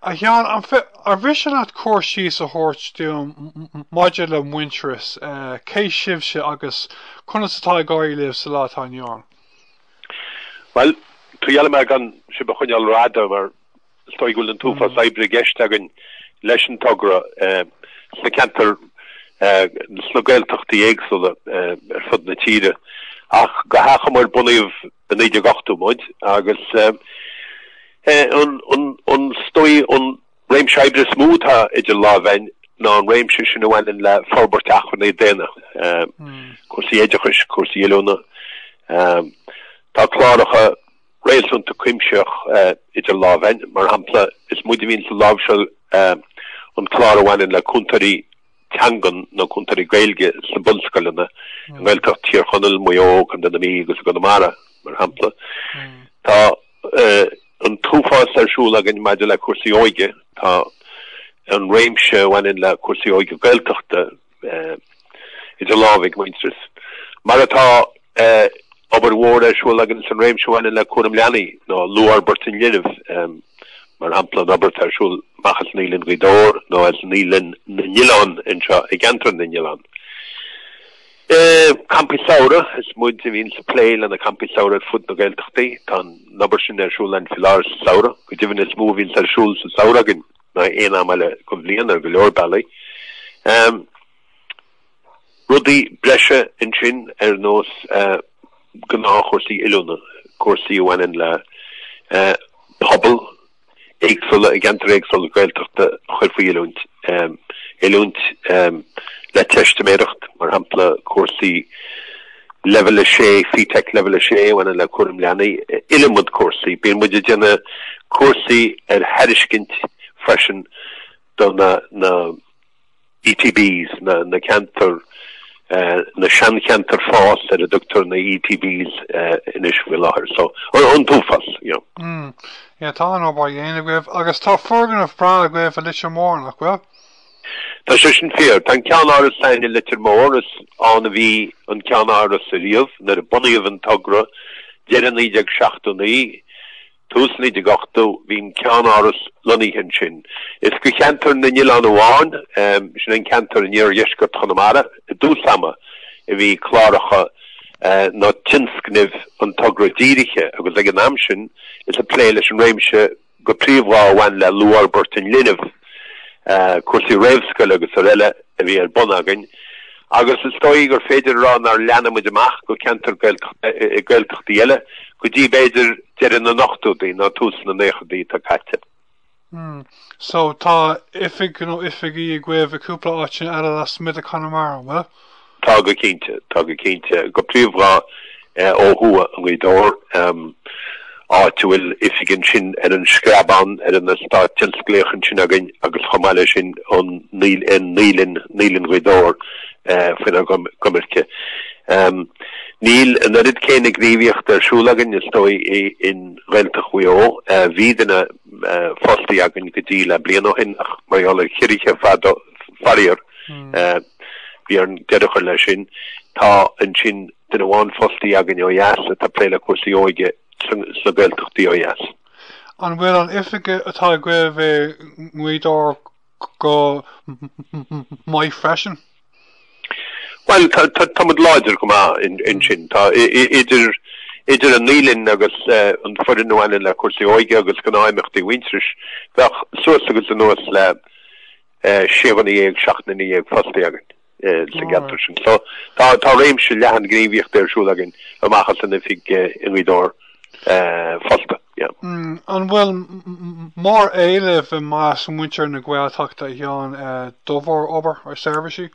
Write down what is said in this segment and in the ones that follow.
A Sheáin, ar mhiste leat cur síos a thabhairt dúinn maidir le Muintearas, cé sibhse agus conas atá ag éirí libh sa lá atá inniu ann? Bhuel, triailfidh mé gan sibh a choinneáil rófhada mar is dóigh go bhfuil an t-uafás oibre i gceist againn leis an togra sna ceantair, sna Gaeltachtaí éagsúla ar fud na tíre. Ach go hachomair bunaíodh i 1980 muid agus an is dóigh an réimse oibre is mó atá idir lámha againn ná an réimse sin a bhaineann le forbairt acmhainní daonna, cúrsaí oideachais, cúrsaí oiliúna. Tá cláracha réasúnta cuimsitheach idir lámha againn. Mar shampla, is muid a bhíonn ag láimhseáil an clár a bhaineann le cúntóirí teangan nó cúntóirí Gaeilge sna bunscoileanna i nGaeltacht Thír Chonaill, Maigh Eo, Contae na Mí agus i gConamara, mar shampla. Tá an t-uafás ar siúl againn maidir le cúrsaí óige. Tá an réimse a bhaineann le cúrsaí óige Gaeltachta idir lámha ag Muintearas. Mar atá obair mhór ar siúl againn san réimse a bhaineann le cúram leanaí nó luathfhorbairt an linbh, mar shampla an obair atá ar siúl amach as Naíolann Ghaoth Dobhair nó as Naíolann na nOileán anseo i gceantar na nOileán. Campaí samhraidh, is muid a bhíonn ag plé le na campaí samhraidh ar fud na Gaeltachtaí. Tá an obair sin ar siúl againn faoi láthair sa samhradh. Go deimhin is mó a bhíonns ar siúl sa samhradh againn ná aon am eile den bhliain ar go leor bealaí. Rudaí breise ansin ar nós gnáthchúrsaí oiliúna, cúrsaí a bhaineann le pobail éagsúla i gceantair éagsúla Gaeltachta a chur faoi oiliúint, oiliúint le teistiméireacht, mar shampla cúrsaí Leibhéal 6, FETAC Leibhéal 6 a bhaineann le cúram leanaí, iliomad cúrsaí. Bíonn muid ag déanamh cúrsaí ar thairiscint freisin do na na ETBs, na ceantair, na seancheantair FÁS ar a dtugtar na ETBs anois faoi láthair. So, an t-uafás, you know. Mm. Yeah, tá an-obair á dhéanamh agaibh agus tá foirgneamh breá agaibh i Leitir Móir, nach bhfuil? Tá sé sin fíor. Tá an ceannáras againn i Leitir Móir, is ann a bhí an ceannáras ariamh nuair a bunaíodh an togra deireadh 1979. Tús 1980, bhí an ceannáras lonnaithe ansin. Is go cheantar na nOileán amháin, sin an ceantar in iardheisceart Chonamara, i dtús ama a bhí cláracha nó tionscnaimh an togra dírithe agus ag an am sin is ag plé leis an réimse go príomhdha a bhain le luathfhorbairt an linbh, cúrsaí réamhscoile agus araile a bhí ar bun againn agus is dóigh gur féidir a rá nár leath muid amach go ceantair Gaeltachtaí eile go dtí b'fhéidir deireadh na n-ochtóidí nó tús na naochadaí atá caite. Mm. So tá oifig nó oifigí agaibh i cúpla áit eile lasmuigh de Conamara, an bhfuil? Tá go cinnte, tá go cinnte. Go príomhdha ó thuaidh i nGaoth Dobhair, áit a bhfuil oifig ansin ar an Screabán, ar an eastát tionsclaíoch ansin againn agus chomh maith leis sin an Naíolann, Naíolann Ghaoth Dobhair faoinár gcoimirce. Níl an oiread céanna gníomhaíochta ar siúl againn is dóigh i nGaeltacht Mhaigh Eo. Bhí duine fostaithe againn go dtí le bliain ó shin ach mar gheall ar chiorruithe faraor, Bhí orainn deireadh a chur leis sin. Tá ansin duine amháin fostaithe againn ó dheas atá ag plé le cúrsaí óige sna Gaeltachtaí ó dheas. An bhfuil an oifig atá agaibh i nGaoth Dobhair go maith freisin? Bhuel, tá muid láidir go maith ansin. Tá idir idir an naíolann agus an foireann a bhaineann le cúrsaí óige agus gnáth-imeachtaí Mhuintearais, bheadh suas agus anuas le 16 dhuine, 17 nduine fostaithe againn sa gceantar sin. So tá tá réimse leathan gníomhaíochta ar siúl againn amach as an oifig i nGaoth Dobhair fosta. Yeah. An bhfuil mór-éileamh i measc muintir na Gaeltachta a Sheáin do bhur obair ar seirbhísí?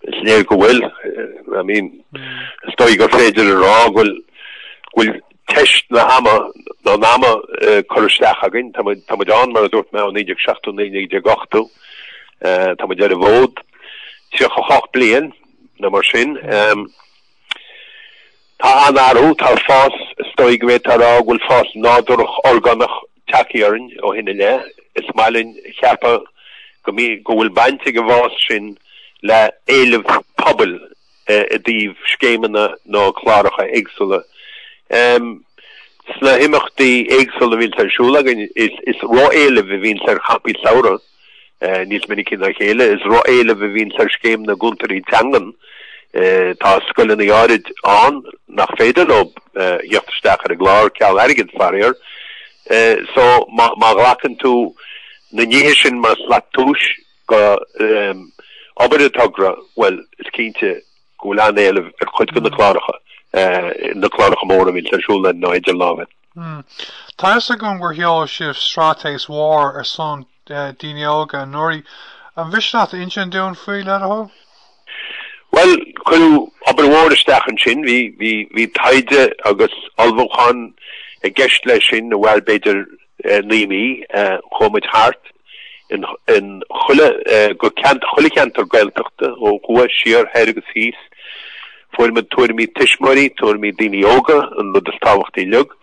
Is léir go bhfuil. I mean, is dóigh gur féidir a rá go bhfuil go bhfuil teist na hama nó an ama curtha isteach againn. Tá muid tá muid ann mar a dúirt mé ó 1979, 1980. Tá muid ar an bhfód 38 bliain nó mar sin. Tá an-athrú, tá fás, is dóigh go bhféadfá a rá go bhfuil fás nádúrach orgánach tagtha orainn ó shin i leith. Is maith linn a cheapadh go mbí, go bhfuil baint ag an bhfás sin le éileamh pobail i dtaobh scéimeanna nó cláracha éagsúla. Sna himeachtaí éagsúla a bhíonns ar siúl againn, is ró-éileamh a bhíonns ar champaí samhraidh níos minicí ná a chéile, is ró-éileamh a bhíonns ar Scéim na gCúntóirí Teangan. Tá scoileanna áirid ann nach féidir leo theacht isteach ar an gclár ceal airgid, faraor. So má ghlacann tú na nithe sin mar shlat tomhais go obair an togra, bhuel, is cinnte go bhfuil an-éileamh ar chuid de na cláracha, na cláracha móra a bhíonns ar siúl ná idir lámha. Tá fhios agam gur sheol sibh straitéis mhór ar son daoine óga anuraidh. An mhiste leat insint dúinn faoi, le do thoil? Bhuel, cuireadh obair mhór isteach ansin. Bhí, bhí, bhí taighde agus ullmhúchán i gceist leis sin a mhair b'fhéidir 9 mí. Chuaigh muid thart in, in chuile, go ceant, chuile cheantar Gaeltachta, ó thuaidh, siar, thoir agus thíos. Fuair muid tuairimí tuismitheoirí, tuairimí daoine óga, an rud is tábhachtaí uilig,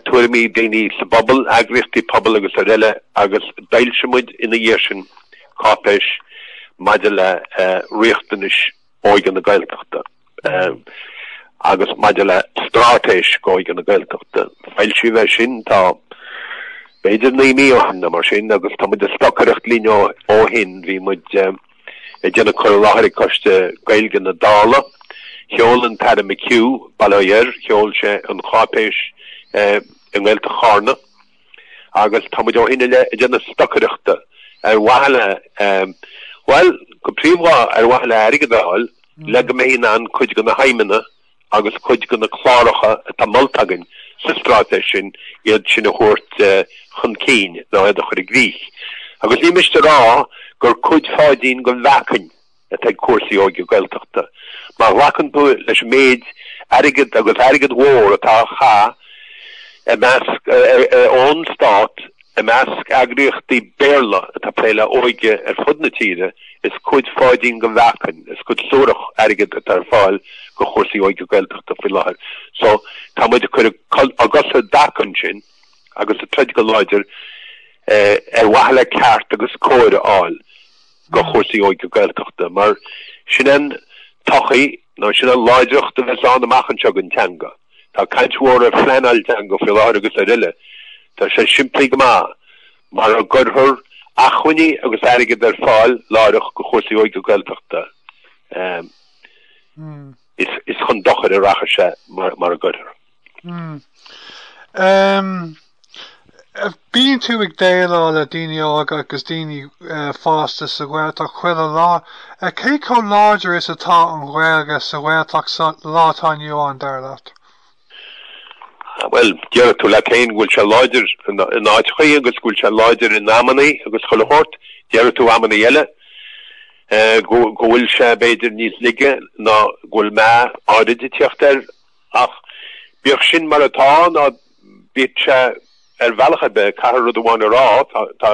tuairimí daoine sa bpobal, eagraíochtaí pobail agus araile agus d'fhoilsigh muid ina dhiaidh sin cáipéis maidir le riachtanais óige na Gaeltachta agus maidir le straitéis óige na Gaeltachta. Foilsíodh é sin, tá, b'fhéidir 9 mí ó shin nó mar sin agus tá muid ag stocaireacht linn ó shin. Bhí muid ag déanamh cur i láthair ag Coiste Gaeilge na Dála. Sheol an tAire McHugh, bail ó Dhia air, sheol sé an cháipéis i nGaeltacht Chárna. agus tá muid ó shin i leith ag déanamh stocaireachta ar mhaithe le, bhuel, go príomha ar mhaithe le airgead a fháil le go mbeifí in ann cuid de na haidhmeanna agus cuid de na cláracha atá molta againn sa straitéis sin, iad sin a thabhairt chun cinn nó iad a chur i gcrích. Agus ní miste a rá gur cuid pháidín de mheacain atá ag cúrsaí óige Gaeltachta. Má ghlacann tú leis an méid airgid agus airgead mhór atá á chaith i measc, ón Stát i measc eagraíochtaí Béarla atá ag plé le óige ar fud na tíre, is cuid pháidín de mheacain, is cuid suarach airgid atá ar fáil go chúrsaí óige Gaeltachta faoi láthair. So, tá muid ag cur ár gcosa i dtaca ansin agus ag troid go láidir ar mhaithe le ceart agus cóir a fháil. go chúrsaí óige Gaeltachta, mar sin an todhchaí, nó sin an láidreacht a bheas ann amach anseo don teanga. Tá caint mhór ar phleanáil teanga faoi láthair agus araile. Tá sé simplí go maith, mara gcuirfear acmhainní agus airgead ar fáil láithreach go chúrsaí óige Gaeltachta, is chun dochair a rachaidh sé mara gcuirfear. Bíonn tú ag déileáil le daoine óga agus daoine fásta sa Ghaeltacht chuile lá. Cé chomh láidir is atá an Ghaeilge sa Ghaeltacht sa lá atá inniu ann, dar leat? Bhuel, déarfaidh tú leat féin go bhfuil sé láidir in áiteachaí agus go bhfuil sé láidir in amannaí agus chuile shórt. Déarfaidh tú amannaí eile go bhfuil sé b'fhéidir níos laige ná go bhfuil meath áirid ag teacht air. Ach bíodh sin mar atá, ná bíodh sé ar bhealach ar bith, caithfear rud amháin a rá, tá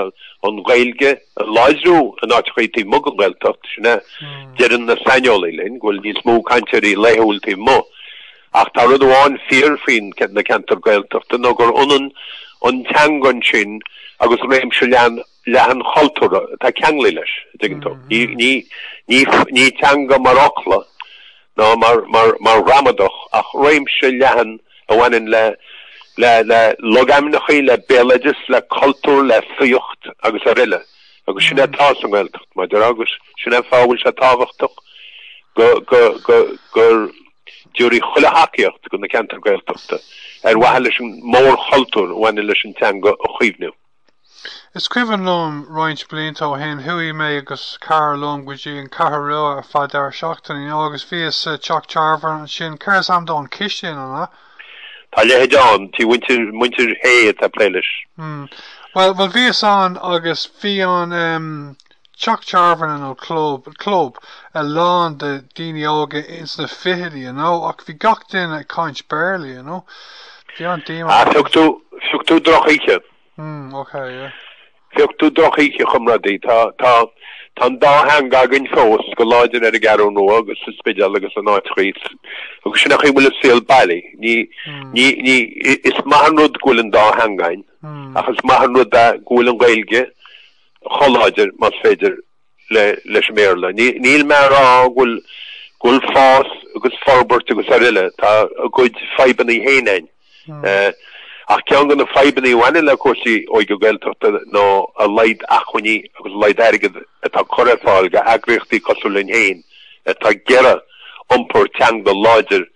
an Ghaeilge ag láidriú in áiteachaí taobh amuigh den Ghaeltacht, sin é, deireann na saineolaithe linn go bhfuil níos mó cainteoirí laethúil taobh amuigh. Ach tá rud amháin fíor faoi na ceantair Gaeltachta nó gur ionann an teanga ansin agus réimse leathan leathan chultúrtha atá ceanglaithe leis, an dtuigeann tú. Ní teanga mar fhocla ná mar ghramadach ach réimse leathan a bhaineann le le logainmneacha, le béaloideas, le cultúr, le saíocht agus araile. Agus sin é atá sa nGaeltacht, mar a déarfá, agus sin é an fáth a bhfuil sé tábhachtach go go go gur dtabharfaí chuile thacaíocht do na ceantair Gaeltachta ar mhaithe leis an mórchultúr a bhaineann leis an teanga a chaomhnú. Is cuimhin liom roinnt blianta ó shin, chuaigh mé agus cara liom go dtí an Cheathrú Rua ar feadh deireadh seachtaine, you know, agus bhíos sa teach tábhairne ansin, céard is ainm dó, an Cistin, an ea? Tá a leithéid ann, tí mhuintir, muintir Shé atá ag plé leis. Hmm. Bhuel, bhuel bhíos ann agus bhí an em teach tábhairne nó club, club, lán de daoine óga ins na fichidí, you know, ach bhí gach duine ag caint Béarla, you know. Bhí an-díomá Ah, phioc tú, phioc tú drochoíche. Hmm, okay, yeah. Phioc tú drochoíche, a chomrádaí. Tá, tá, tá an dá theanga againn fós go láidir ar an gCeathrú Rua agus sa Spidéal agus in áiteachaí agus sin an chaoi a bhfuil an saol bailí. Ní, ní, ní, is maith an rud go bhfuil an dá theanga againn ach is maith an rud é go bhfuil an Ghaeilge chomh láidir, más féidir, leis an mBéarla. Níl mé a rá go bhfuil go bhfuil fás agus forbairt agus araile, tá a gcuid fadhbanna féin againn. Ach ceann de na fadhbanna a bhaineann le cúrsaí óige Gaeltachta ná a laghad acmhainní agus a laghad airgid atá curtha ar fáil go eagraíochtaí cosúil linn féin atá ag iarraidh iompar teanga láidir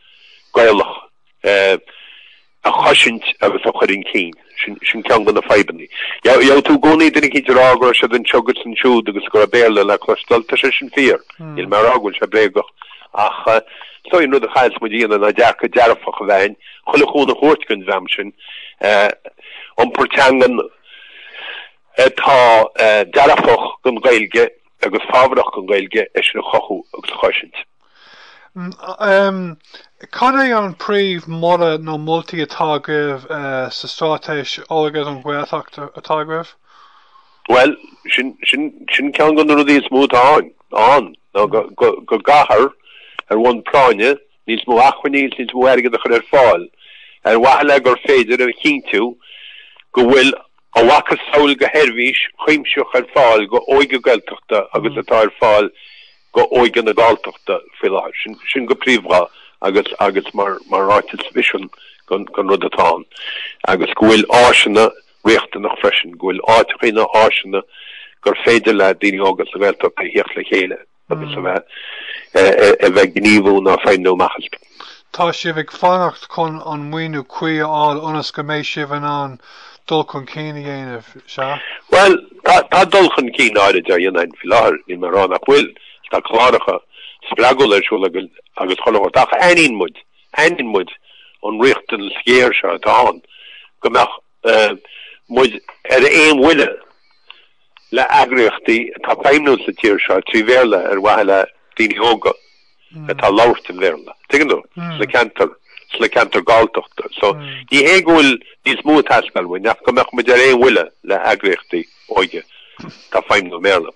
Gaelach a chosaint agus a chur chun cinn. Sin ceann de na fadhbanna. Gheobhaidh tú i gcónaí duine eicínt ag rá go raibh siad anseo agus ansiúd agus go raibh Béarla le cloisteáil. Tá sé sin fíor. Níl mé ag rá go bhfuil sé bréagach. Ach is dóigh an rud a chaithfeas muid a dhéanamh ná dearcadh dearfach a bheith againn, chuile chúnamh a thabhairt don dream sin, iompar teangan atá dearfach don Ghaeilge agus fábharach don Ghaeilge, é sin a chothú agus a chosaint. Cad é an príomh moladh nó moltaí atá agaibh sa straitéis Óige don Ghaeltacht atá agaibh? Bhuel, sin, sin, sin ceann de na rudaí is mó atá ann, ann, ná go, go, go gcaithfear, ar bhonn práinne, níos mó acmhainní agus níos mó airgid a chur ar fáil ar mhaithe le gur féidir a chinntiú go bhfuil a mhacasamhail de sheirbhís chuimsitheach ar fáil go óige Gaeltachta agus atá ar fáil go óige na Galltachta faoi láthair. Sin, sin go príomha agus, agus mar, mar ráiteas misin gon, gon rud atá ann. Agus go bhfuil áiseanna riachtanach freisin, go bhfuil áiteachaí nó áiseanna gur féidir le daoine óga sa Ghaeltacht a thíocht le chéile agus a bheith, a bheith ag gníomhú nó feidhmiú amach as. Tá sibh ag fanacht chun an maoiniú cuí a fháil ionas go mbeidh sibh in ann dul chun cinn a dhéanamh, sea? Bhuel, tá, tá dul chun cinn áirid á dhéanamh againn faoi láthair, níl mé ag rá nach bhfuil. Tá cláracha spreagúla ar siúl againn agus chuile shórt ach aithníonn muid, aithníonn muid an riachtanas ghéar seo atá ann go mbeadh muid ar aon bhuille le eagraíochtaí atá ag feidhmniú sa tír seo trí Bhéarla ar mhaithe le daoine óga atá ag labhairt an Bhéarla. Tuigeann tú? Sna ceantair, sna ceantair Galltachta. So, ní hé go bhfuil níos mó ag teastáil uainn ach go mbeadh muid ar aon bhuille le eagraíochtaí óige atá ag feidhmniú i mBéarla.